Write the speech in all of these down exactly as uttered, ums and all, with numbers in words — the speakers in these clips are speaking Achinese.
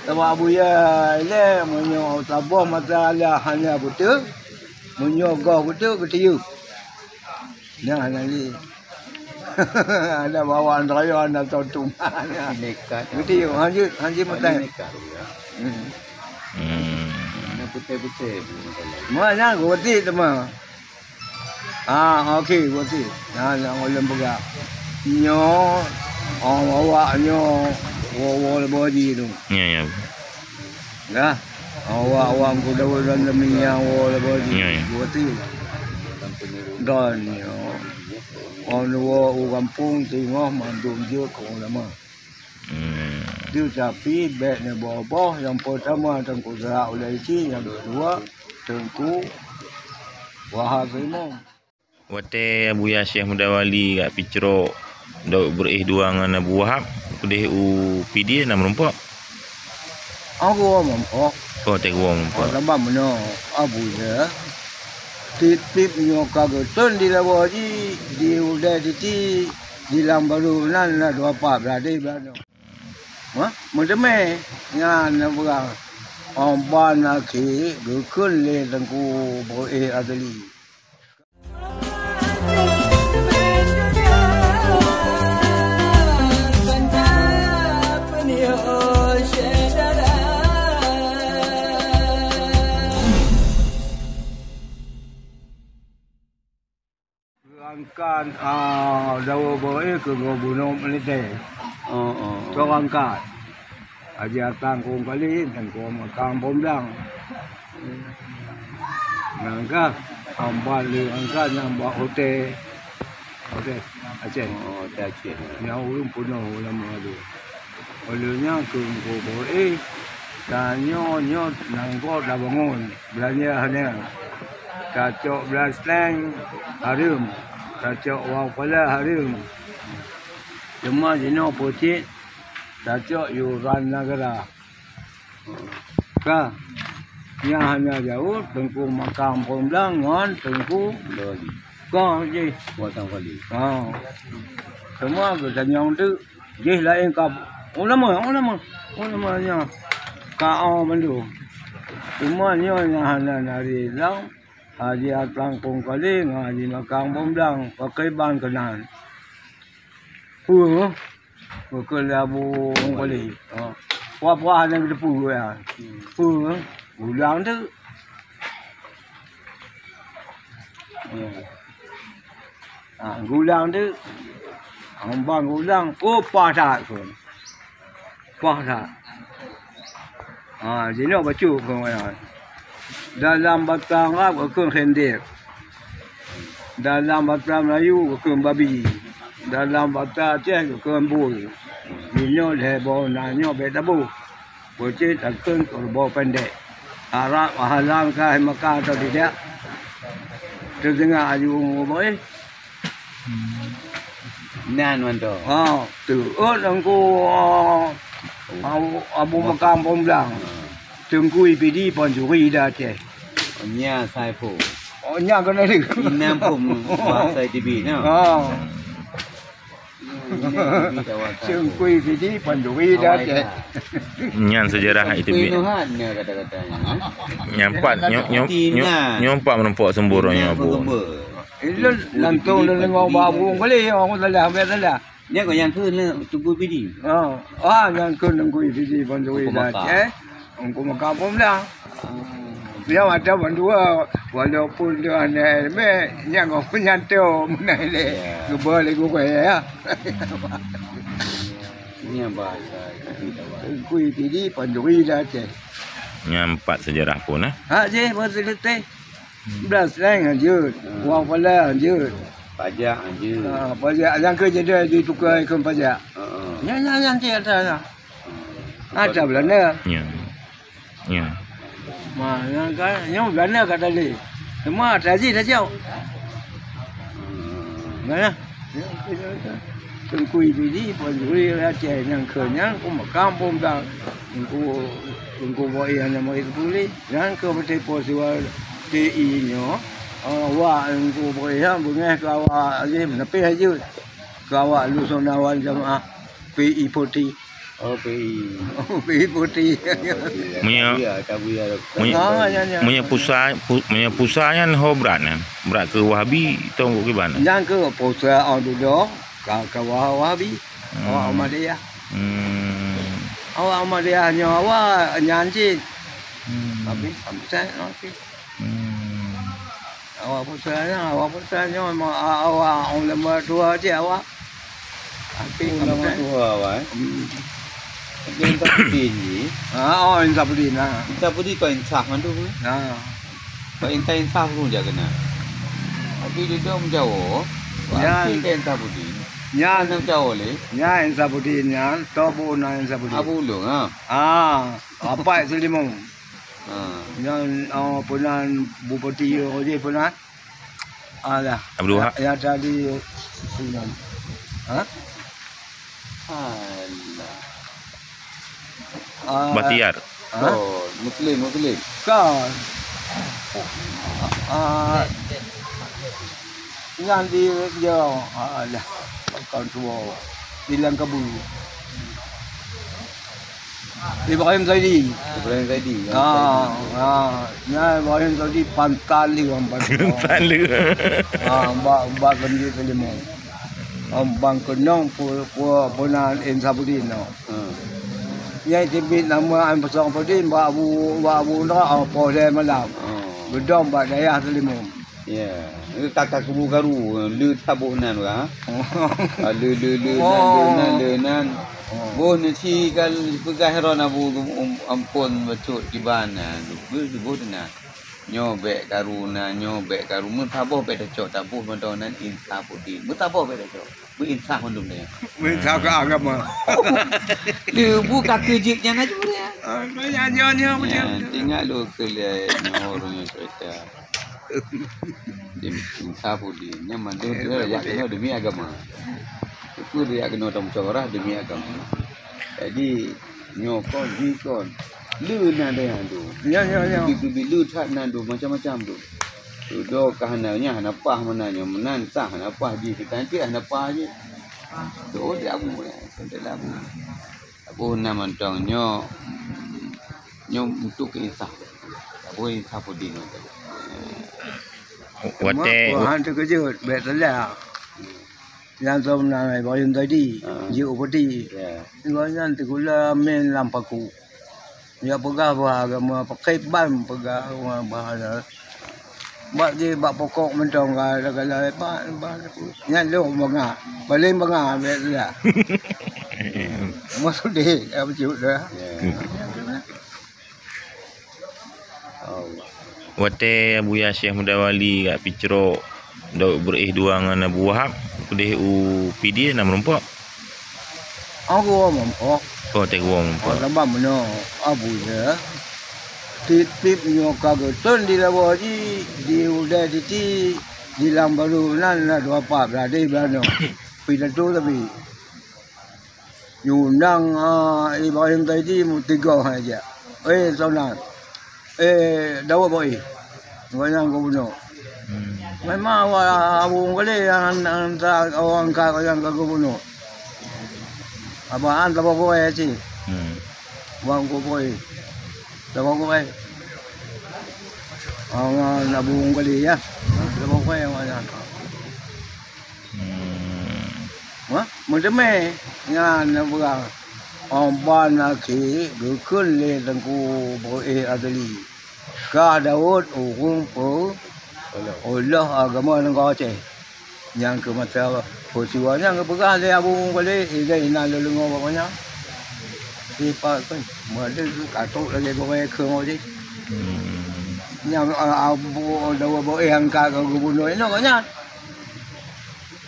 Sama Abuya ilée, meunyoe saboh mata Allah hana beutôi, meunyoe goh beutôi, geutiyeup. Nyan hana lé. Ada bawaan raya, ada tontung. Nekat. Geutiyeup, hanjeuet, hanjeuet meutai. Nekat, ya. Hmm. Hmm. Ada putih-putih. Mana geutik teuma? Ah, okey, geutik. Nah, nyang ulôn peugah. Nyoe, oh, awak nyoe, wo-wo leubeh ji tu. Ya, ya. Dah. Awak-awak ku dawa dan demi nyawa leubeh ji. Ya, ya. Geutik. Dan nyoe. Ôn woe u gampông teungoh mandum jeuet keu ulama. Hmm. Tetapi bék neuboh-boh, nyang peutama Teungku Zahak Ulai Ci, nyang keudua Teungku Wahab Rimong. Watée Abuya Syekh Muda Wali jak picrok Daud Beureueh dua ngon Abu Wahab keudeh u Pidie na meurumpok? Aku meurumpok. Oh, teuk meurumpok. Sabab meunoe Abuya tiep-tiep nyoe ka geuton di lawa ji, di udée titi, di lam barô nan na dua pat blah deh blah nyoe. Hah? Meuteumé nyan na peugah, oh, ban akhé geukheun lé Teungku Beureueh Adli. Rangkat, ah, Daud Beureueh keu gubunur Meulintèe. Oh, oh, oh. Keu rangkat. Haji Hasan Krueng Kali, dan keu makam Pom Blang. Rangkat, amban lé rangkat nyang bak hotel. Hotel Aceh. Oh, hotel Aceh. Nyang ureueng peunoh ulama tu. Oleh nyan keu Teungku Beureueh, tanyoe nyoe nanggroe tabangon, beulanja hana. Tacok blah seng hareuem, tacok wang pala hareuem. Teuma jinoe peucit tacok yuran neugara. Ka, nyang hana jaweueb Teungku makam Pom Blang ngon Teungku Loli. Ka jih. Watang Kali. Ha. Teuma geutanyong teuk. Jih laén ka ulama, ulama, ulama nyan ka awai bandum. Cuma nyoe nyang hana nari lam Haji Atang Kong Kali ngon Haji Makang Pom Blang pakriban keunan. Peue? Pakon lé Abu Kong Kali. Ha. Puah-puah hana geuteupeue ya. Peue? Ulang tu. Ya. Ha, gulang tu. Ambang gulang. Oh, paih that pun. Paih that. Ha, jinoe bacut pun. Dalam basa Arab geukheun khinzir. Dalam basa Melayu geukheun babi. Dalam basa Aceh geukheun bui. Jinoe lhèe boh na nyoe bèk taboh. Peucit takheun keureubeuen pandai. Arab halang ka hai Mekah atau tidak? Teudeungoe aju ngubah eh. Nan mantong. Ha, teuôt Teungku, ah, Abu, Abu Bakar Pom Blang. Teungku Pidie pancuri dah Aceh. Nya sai pho. Oh, nya keunan lé. Inam pho bahasa T V, no? Ha. Teungku Pidie pancuri dah Aceh. Nyan sejarah itu bi. Nyan pat nyo nyo nyo nyo pat menumpuk sembur nyo bu. Ilun langsung deungoe bak burung kali, aku salah, aku salah. Nyan kau yang ke le Teungku Pidie. Ha, ah, nyang kheun Teungku Pidie pancuri dah Aceh. Teungku Makam Pom Blang. Nyang ada bandua, walaupun dia hana ilmu, nyang gobnyan tu meunan lé. Ya. Geuba lé gurèe, ya. Nyan bahasa kita. Teungku Pidie pancuri dah Aceh. Nyan pat sejarah pun, eh. Ha, jih, bahasa Aceh. Blah seng hanjeuet, wang pala hanjeuet. Pajak hanjeuet. Ha, pajak nyang keu jadi dituka ikon pajak. Heeh. Nyan, nyan, nyan cit ata. Ata Belanda. Ya. Ya. Ma, nyang ka, nyang Belanda ka tadi. Cuma ata jih dah jauh. Mana? Teungku Pidie pancuri Aceh nyang keu nyang ku makam Pom Blang. Teungku, Teungku Boy hana meuhé teutuléh. Nyang keu beuteupeue siwa T I nyoe, eh, awak Teungku Boy nyan beungéh keu awak jih meuneupéh jeuet. Keu awak Lheueh Soe Nawan Jamaah P I forty. Oh, P I. Oh, P I putih. Putih, ya. Meunyoe, Tabuya, Tabuya. Meunyoe, ah, ya, ya. Meunyoe pusat, pu-, meunyoe pusat nyan ho brat nyan. Brat keu Wahabi atau kiban? Nyan keu pusat, oh, dudoe ka, ka Wah-, Wahabi. Hmm. Awak Ahmadiyah. Hmm. Awak Ahmadiyah nyoe awak nyan cit. Hmm. Tapi sampai saya nanti. Hmm. Awak pusat nyan, awak pusat nyoe memang a-, awak ulama tua cit awak. Tapi ulama tua awak, eh? Hmm. Tapi Insafuddin ni. Ha, oh, Insafuddin, ha. Insafuddin kau insaf mandum, eh? Ha. Kau insaf, insaf dulu jak kena. Tapi dia dah menjawab. Nyan. Pasti ke Insafuddin. Nyan. Nyan menjawab leh. Nyan Insafuddin nyan, toh bu na Insafuddin. Abu Ulung, ha. Ah, apai Selimong. Ha. Nyan, oh, peunan bupati, oh, je peunan. Alah. Abdul Wahab. Ya, ya tadi peunan. Ha? Alah. Ah, Bahtiar. Ha? Oh, Muslim, Muslim. Kan. Ah, nyan di, ya, alah. Bukan tua. Di Langkabu. Ibrahim Zaidi. Ibrahim Zaidi. Ah, ah, nyan Ibrahim Zaidi pantan lé ureueng pantan. Pantan lé. Ah, bak, bak keunjut lima. Ah, bang keunong pu-, pu-, puna Insafuddin, no. Hmm. Nyan teubiet nama Insafuddin bak Abu, bak Abu Indra, ah, poh lhèe malam. Hmm. Geudong bak dayah Teulimun. Ya, ka, ka kubu karu, le taboh nan ka. Ah, le, le, le nan, le nan, le nan. Oh. Boh neusi ka peugah ron Abu, um, ampôn bacut kiban na, le, le boh nan. Nyoe bèk karu na, nyoe bèk karu. Meutaboh bèk tacok, taboh mantong nan Insafuddin. Meutaboh bèk tacok. Beuinsaf mandum nyoe. Beuinsaf keu agama. Leubu ka keu jeuet nyan aju dia. Ah, nyan, nyan, nyan, nyan, betul. Tinggal lu keu lé nyoe ureueng nyang cerita. Insafuddin, nyan mandum eh, dia betul, yak keunoe demi agama. Itu dia yak keunoe tamusyawarah demi agama. Jadi, nyoe kon, jih kon. Le nan dayah tu. Ya, ya, ya. Teubi-teubi le that nan tu, macam-macam tu. Dudoe ka hana nyan, hana paih meunan nyoe, meunan sah hana paih jih, teukantik hana paih jih. Tu dia Abu, ya, tu dia Abu. Abu na mantong nyoe, nyoe untuk keu insaf. Abu Insafuddin tu. Watèe cuma, Tuhan teukeujot, bèk teulah. Nyang tom na Ibrahim tadi, ah, jeuet u peuti. Ya. Gobnyan teugulo mén lam paku. Jeuet peugah bahwa agama pakai ban peugah bahwa bahasa. Bak jih bak pokok mantong ka, ka, ka, bak, bak, nyan lôn beungoh. Paléng beungoh bèk teulah. Maksud deh, apa cit dah. Ya. Allah. Watèe Abuya Syekh Muda Wali jak picrok Daud Beureu'éh dua ngon Abu Wahab keudéh u Pidie na meurumpok? Oh, geuwoe meurumpok. Oh, watèe geuwoe meurumpok. Oh, sabab meunoe, Abuya, tiep-tiep nyoe ka geuthon di lawa jih, di Udai Titi, di Lam Barô nan na dua pat, Bladé Belano. Pidato tapi. Nyunang, ah, Ibrahim Zaidi meutigong hai jak. Eh, Sonan. Eh, Daud Boi. Gobnyan gubunur. Hmm. Memang awak Abu Mungkali nyang, nyang ta-, awak angkat gobnyan keu gubunur. Abang An Tabok Gurèe cit. Hmm. Abang Gurèe. Tabok Gurèe. Awak Abu Mungkali, ya. Tabok Gurèe awak nyan. Hmm. Wah, meuteumé nyan na peugah, "Oh, ban akhé geukheun lé Teungku Beureu'éh Adli, ka Daud ureueng peu-, peuleuh agama nanggroe Aceh." Nyang keu masa peristiwa nyan geupeugah lé Abu Mungkali, "Ilée inan lôn deungoe bak nyan." Sipat kheun, meudeh ka trok lagèe gurèe kheun jih. Hmm. Nyang, a, Abu Daud Beureu'éh angkat keu gubunur inoe nyan.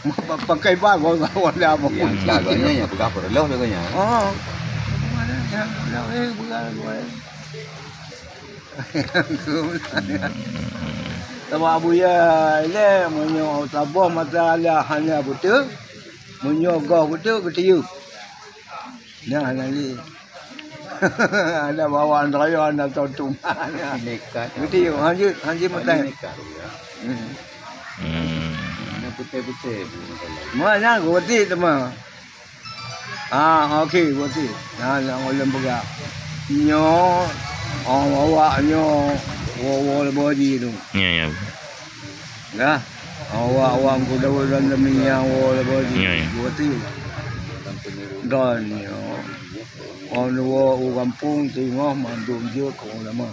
Pa-, pakai ban, bawa, bawa dah, bawa. Nyang ka gobnyan nyang peugah peureulôh lé gobnyan. Oh. Mana nyang peugah, eh, peugah, peugah. Sama Abuya ilée, meunyoe saboh masalah hana beutôi, meunyoe goh beutôi, geutiyeuh. Nah, nah, ni. Ada bawang raya, ada tontung. Nekat. Betul, lanjut, lanjut makan. Nekat, ya. Hmm. Hmm. Mana putih-putih pun makan. Mana goti teuma. Ah, okey, berarti. Nah, nyang ulôn peugah. Nyoe, oh, awak nyoe, wo-wo lé boh ji tu. Ya, ya. Dah. Awak-awak ku dawa dan demi nyang wo lé boh ji. Ya, ya. Berarti. Dan nyoe. Oh, wo u gampông teungoh mandum jeuet keu ulama.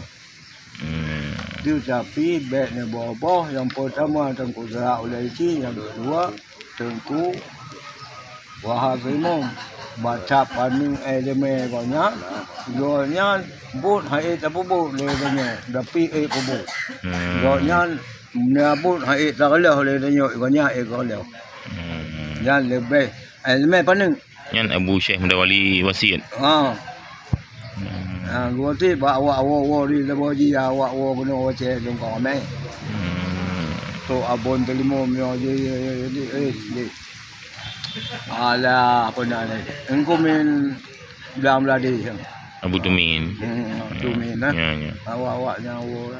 Hmm. Tetapi bèk neuboh-boh, nyang peutama Teungku Zahra Ulèe Ici, nyang keudua Teungku Wahab Imum. Baca paneuk ileumèe gobnyan, gobnyan buet han ék tapeubuet lé gobnyan, tapi ék peubuet. Hmm. Gobnyan na buet han ék tareuloh lé donya, gobnyan ék tareuloh. Hmm. Nyan leubeh ileumèe paneuk. Nyan Abu Syekh Muda Wali Wasiet. Ha. Hmm. Ha, geuti bak awak wo-wo di leboh ji, awak wo keunoe wacée lungkong amai. Hmm. Tok Abon Teulimu mio ji, ji, ji, eh, ji. Alah, apa nama ni? Engku min Blang Beladi. Abu Tumin. Hmm, Tumin, eh. Ya, ya. Awak-awak nyan wo.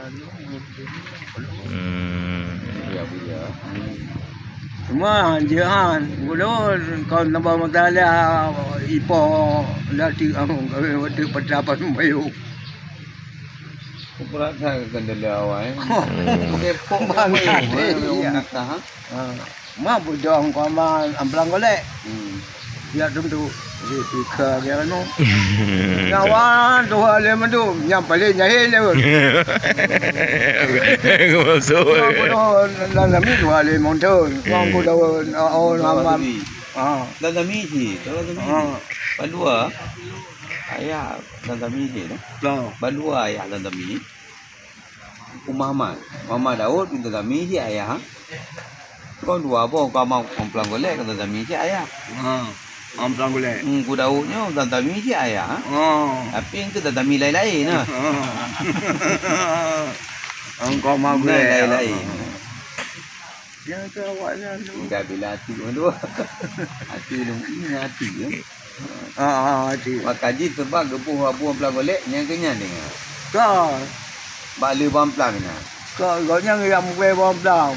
Hmm. Ya, ya. Cuma jihan, gulon kon nambah masalah ipo lati ang waktu petapan bayu. Kupeurasa ke kendala awai. Hmm. Depok Bang, bayu, iya. Bayu, ha? Ha. Ma beudong koma amplang golek. Hmm. Ya tentu. Jadi pika dia anu. Nyawa dua lé mandum, nyang paling jahil dia. Masuk. Apa tu, dan kami dua lé mandum. Hmm. Wang ku daun, oh, nama. Ah. Dan kami si, dan kami si. Ah. Balua. Ayah dan kami si, no? Balua ayah dan kami. Ku Muhammad. Muhammad Daud, kata Zami cit ayah. Kon dua boh, ku Ama-, Amplang Golek, kata Zami cit ayah. Ha, Amplang Golek. Hmm, ku Daud nyoe, kata Zami cit ayah. Ha. Tapi engkau kata Zami lain-lain, nah. Ha. Engkau mau golek. Lain-lain. Nyang keu awak nyan tu. Dah bila hati pun tu. Hati tu, ini hati tu. Ha, ha, hati. Maka jih sebab geuboh Abu Amplang Golek, nyang keu nyan dengar. Ka. Bak le Amplang nyan. Ka, gobnyan nyang mubé Amplang.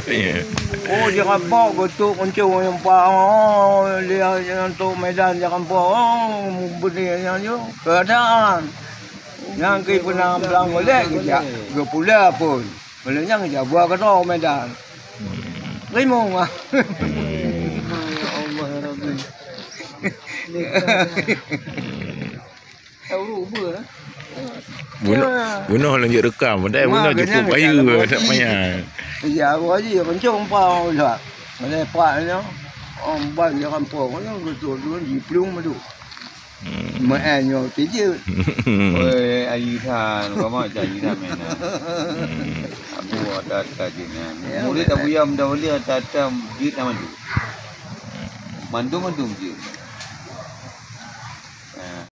Ya. Oh, di rampok geutuk kencung nyang pa, oh, dia nyang tok Medan di rampok, oh, beuni nyan ju. Keadaan. Nyang keu peunang Amplang Golek geujak, geupula pun. Meunyoe nyang jak buah keudroe Medan. Hmm. Rimong ah. Hmm. Ya Allah, ya Rabbi. Tahu rupa, eh? Bunoe, bunoe lanjut rekam. Padahal bunoe cukup kaya, tak payah. Ya, awak ji kencung pau dah. Melepak nyo. Om ban dia kampung nyo, betul-betul jiplung madu. Hmm. Meu'en nyoe tijeuet. Weh, Ayu Than, kamoe macam Ayu Than meunan. Hmm. Abu ada-ada je nyan. Ya, murid Abu Yam dah boleh ada-ada jeuet nama tu. Mandum-mandum jeuet.